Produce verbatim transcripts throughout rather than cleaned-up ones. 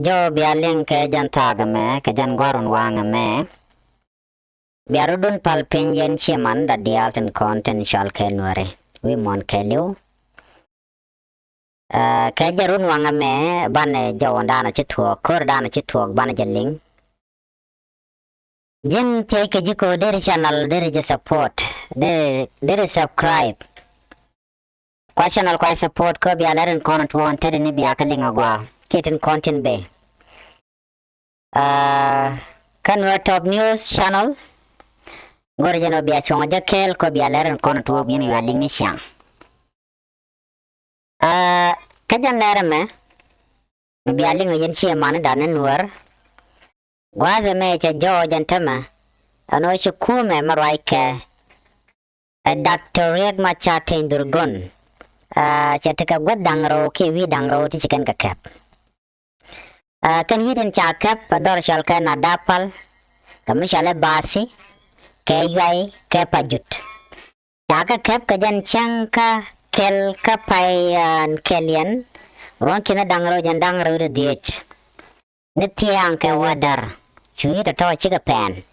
Jɔw bia liŋ kɛ jɛn thaak ɛmɛ, kɛ jɛn gua̱r wun waŋ ɛmɛ. Bia rɔ̱dun pal piny yɛn ciɛ man da diaal tin kɔn tin cɔal kɛ Nuääri wi̱i̱ muɔ̱ɔ̱n kɛɛliw. Ɛ, kɛ jɛn run waŋ ɛmɛ banɛ jɔw wun dan a ci thuɔɔk, ko̱r dan a ci thuɔɔk banɛ jɛ liŋ. Ji̱n thiec kɛ ji̱ ko̱ deri channel, deri jɛ support, deri, deri subscribe. Kua channel kua support kä bia lɛr in kɔn tuɔɔn tetdɛ ni bia kä liŋ a gɔaa kiɛ tin kɔn tin bɛ. Ɛ, kä Nuer Top News Channel. Go̱rɛ jɛn ɔ bia cuɔ̱ŋ jɛ kɛɛl kä bia lɛr in kɔn tuɔɔk bi̱n yua liŋ ni ciaŋ. Ɛ, kä jɛn lɛr ɛmɛ mi bia liŋ yɛn ciɛ man dan ni Nuäär. Gua̱a̱th ɛmɛ cɛ jɔw jɛn tämɛ. Ɛn ɣöö ci kumɛ mɛ ruac kɛ ɛ Doctor Riek Machar Teny Dhurgon. Ɛ, cɛ tekɛ guäth da̱ŋ rɛw kiɛ wi̱i̱ da̱ŋ rɛw ti ci kɛn kɛ kɛp. Ɛ, kɛn wi̱i̱ tin ca kɛp ɛ dhɔr cɔal kɛ Nadapal, kɛ mi cɔal ɛ Bathi, kɛ Yuay, kɛ Pajut. Ca kɛ kɛp kɛ jɛn cäŋ kä kɛl kä pay, ɛ, kɛl yɛn. Ruɔ̱n ki̱n da̱ŋ rɛw jɛn da̱ŋ rɛw wi̱cdɛ dhieec. Ni thia̱a̱ŋ kɛ wädär cu yi̱t tɔ̱tɔ̱ cikɛ pɛn.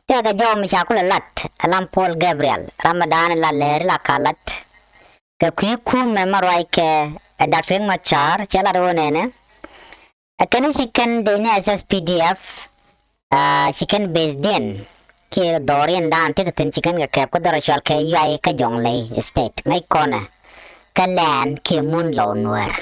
Tëëkɛ jɔw mi ca kulɛ lat ɛ Lam Paul Gabriel, ram mi da̱a̱n lat lɛɛri la ka lat. Kɛ kui̱ kumɛ mɛ ruac kɛ ɛ Doctor Riek Machar cɛ lat ɣöö nɛnɛ. Ɛ kɛn ci kɛn dee ni S S P D F, ɛ, ci kɛn base diɛn kiɛ dhɔriɛn dan tekɛ thi̱n ci kɛn kɛ kɛp kä dhɔr cɔal kɛ Yuay kä Jonglei State. Ŋäc kɔnɛ kä lɛn kiɛ mun lɔw Nuäär.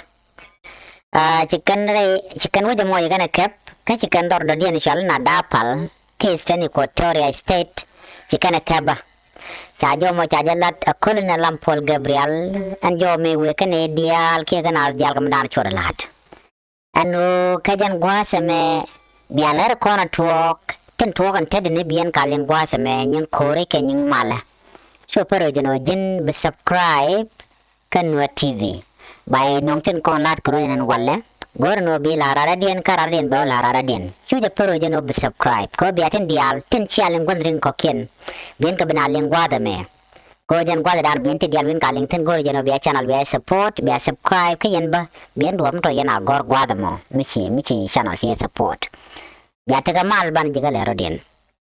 Ɛ, ci kɛn rɛy, ci kɛn wec ɛmɔ ci kɛn ɛ kɛp, kä ci kɛn dhɔr dɔ̱diɛn cɔal Nadapal, kä Eastern Equatoria State, ci kɛn ɛ kɛp bä. Ca jɔw mɔ ca jɛ lat ɛ Colonel Lam Paul Gabriel, ɛn jɔw mi wëë kɛn ɛ diaal kiɛ kɛn a diaal kɛ mi dan cuɔt ɛ la̱t. Ɛn ɣöö kä jɛn gua̱a̱th ɛmɛ bia lɛr kɔn a tuɔɔk, tin tuɔɔk ɛn tetdɛ ni biɛn ka liŋ gua̱a̱th ɛmɛ nyin ko̱ri kɛ nyin malɛ. Cu pär ɣöö jɛn ɣöö ji̱n bi subscribe kä Nuer T V. Ba yɛ nöŋ tin kɔn la̱t kɛ rɔ̱ yɛn ɛn walɛ. Go̱rɛ ni ɣöö bi la raradiɛn kä raradiɛn bɛ wä la raradiɛn. Cu jɛ pär ɣöö jɛn ɣöö bi subscribe. Kɛ ɣöö bia tin diaal tin cia liŋ guänh ri̱ŋ kɔ̱kiɛn. Biɛn kɛ bi na liŋ gua̱a̱th ɛmɛ. Kɛ ɣöö jɛn gua̱a̱th ɛ da̱a̱n biɛn ti diaal wi̱n ka liŋ thi̱n go̱rɛ jɛn ɣöö bia channel bia support, bia subscribe kä yɛn bä. Biɛn duɔ̱ɔ̱p mi tɔ̱ yɛn a gɔ̱r gua̱a̱th ɛmɔ. Mi ci, mi ci channel ci yɛ support. Bia tekɛ mal ban ji̱ kä lɛ rɔ̱diɛn.